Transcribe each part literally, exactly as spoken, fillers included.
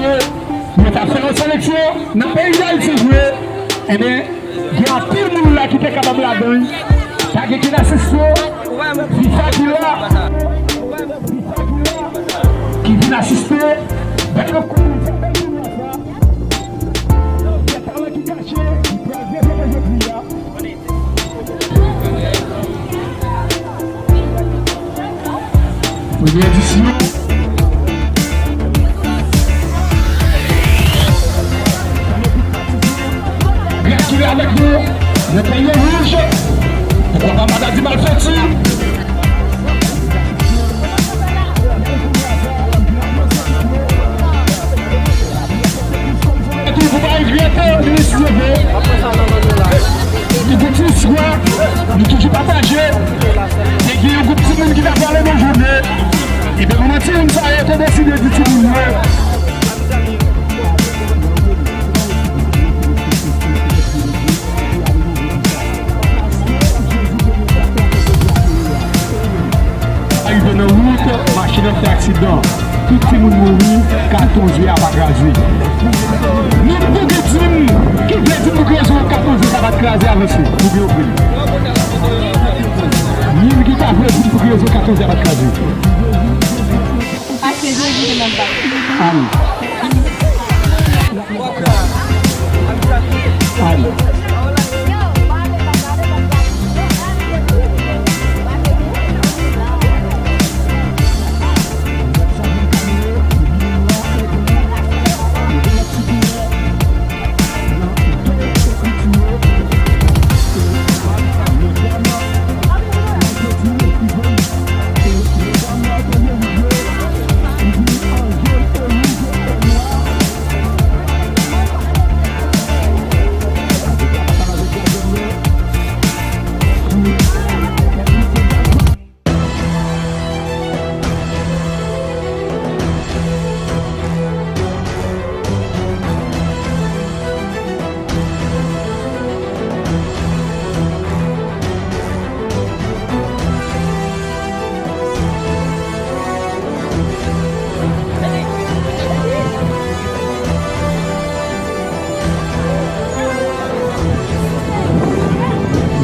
Yo t ap fè yon seleksyon nan peyi Dayiti vre. Ebyen, gen anpil moun la ki te kapab ladan l. Pa gen ki n asiste. FIFA ki la. FIFA ki la. Ki vin asiste. Bèl koup. Gen talan ki kache. Ki pral devlope jodi a. Premye edisyon. Gras ki la avèk nou. Nan peyi wouj. Poukwa pa Madadi Malfeti? Epi pou pa regrèt, li sove. Li gen ti istwa, li toujou pataje. Te gen yon gwoup timoun ki t ap pale nan jounen. Ebyen, kòman timoun sa yo te deside di timoun yo. Arive nan wout, machin nan fè aksidan. Tout timoun mouri, katòz a pa kraze. Menm pou gen di m, ki vle di m pou kraze yon katòz a pa t kraze avanse, pou gen yon pri. Menm ki ta vle di m pou kraze yon katòz a pa t kraze. Pase Jezi te nan bak. Amen. Amen.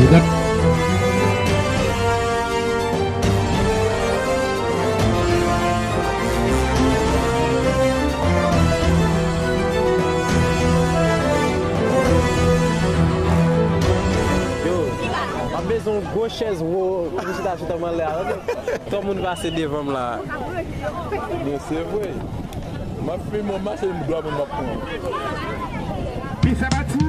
Yo, m ap bezwen yon gwo chèz wo pou m chita sou tèm anlè a, tande? Twòp moun pase devan m la. Yo, se vre. M ap filme w mache, m dwa moun m ap pran. Pi sa pati.